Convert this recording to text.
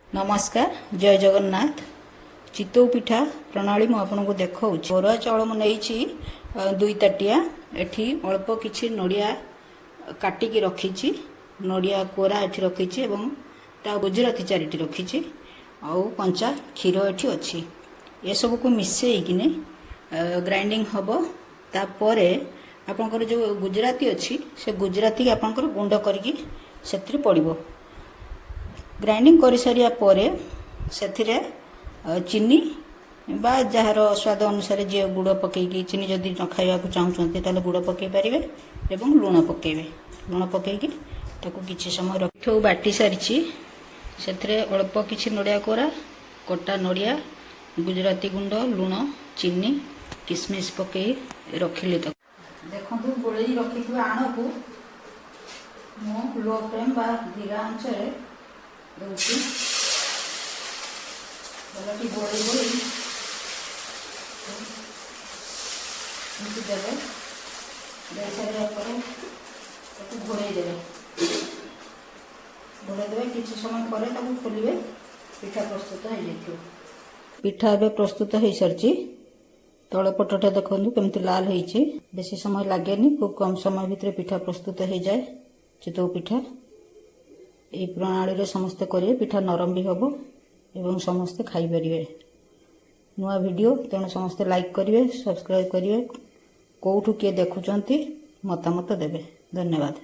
ନମସ୍କାର, ଜୟ ଜଗନ୍ନାଥ। ଚିତଉ ପିଠା ପ୍ରଣାଳୀ ମୁଁ ଆପଣଙ୍କୁ ଦେଖାଉଛି। ଅରୁଆ ଚାଉଳ ମୁଁ ନେଇଛି 2 ତାଟିଆ। ଏଠି ଅଳ୍ପ କିଛି ନଡ଼ିଆ କାଟିକି ରଖିଛି, ନଡ଼ିଆ କୋରା ଏଠି ରଖିଛି ଏବଂ ତା ଗୁଜୁରାତି ଚାରିଟି ରଖିଛି ଆଉ କଞ୍ଚା କ୍ଷୀର ଏଠି ଅଛି। ଏସବୁକୁ ମିଶେଇକିନି ଗ୍ରାଇଣ୍ଡିଙ୍ଗ ହେବ। ତାପରେ ଆପଣଙ୍କର ଯେଉଁ ଗୁଜୁରାତି ଅଛି, ସେ ଗୁଜୁରାତିକି ଆପଣଙ୍କର ଗୁଣ୍ଡ କରିକି ସେଥିରେ ପଡ଼ିବ। ଗ୍ରାଇଣ୍ଡିଙ୍ଗ କରିସାରିବା ପରେ ସେଥିରେ ଚିନି ବା ଯାହାର ସ୍ୱାଦ ଅନୁସାରେ, ଯିଏ ଗୁଡ଼ ପକେଇକି, ଚିନି ଯଦି ନ ଖାଇବାକୁ ଚାହୁଁଛନ୍ତି, ତାହେଲେ ଗୁଡ଼ ପକେଇ ପାରିବେ ଏବଂ ଲୁଣ ପକେଇବେ। ଲୁଣ ପକେଇକି ତାକୁ କିଛି ସମୟ ରଖି ବାଟି ସାରିଛି। ସେଥିରେ ଅଳ୍ପ କିଛି ନଡ଼ିଆ କୋରା, କଟା ନଡ଼ିଆ, ଗୁଜୁରାତି ଗୁଣ୍ଡ, ଲୁଣ, ଚିନି, କିସମିସ୍ ପକେଇ ରଖିଲି ତାକୁ। ଦେଖନ୍ତୁ, ଗୋଳେଇ ରଖିଥିବା ଆଣକୁ ମୁଁ ଲୋ ଫ୍ଲେମ୍ ବା ଧୀରା ଆଞ୍ଚରେ ଦେଉଛି। ଭଲକି ଗୋଳେଇ ଗୋଳେଇ ଏମିତି ଦେବେ। ଦେଇ ସାରିବା ପରେ ତାକୁ ଘୋଡ଼େଇ ଦେବେ। ଘୋଡ଼େଇ ଦେବେ, କିଛି ସମୟ ପରେ ତାକୁ ଖୋଲିବେ, ପିଠା ପ୍ରସ୍ତୁତ ହେଇଯାଇଥିବ। ପିଠା ଏବେ ପ୍ରସ୍ତୁତ ହେଇସାରିଛି। ତଳ ପଟଟା ଦେଖନ୍ତୁ କେମିତି ଲାଲ ହେଇଛି। ବେଶୀ ସମୟ ଲାଗେନି, ଖୁବ୍ କମ୍ ସମୟ ଭିତରେ ପିଠା ପ୍ରସ୍ତୁତ ହେଇଯାଏ। ଚିତଉ ପିଠା ଏଇ ପ୍ରଣାଳୀରେ ସମସ୍ତେ କରିବେ, ପିଠା ନରମ ବି ହେବ ଏବଂ ସମସ୍ତେ ଖାଇପାରିବେ। ନୂଆ ଭିଡ଼ିଓ, ତେଣୁ ସମସ୍ତେ ଲାଇକ୍ କରିବେ, ସବସ୍କ୍ରାଇବ୍ କରିବେ। କେଉଁଠୁ କିଏ ଦେଖୁଛନ୍ତି, ମତାମତ ଦେବେ। ଧନ୍ୟବାଦ।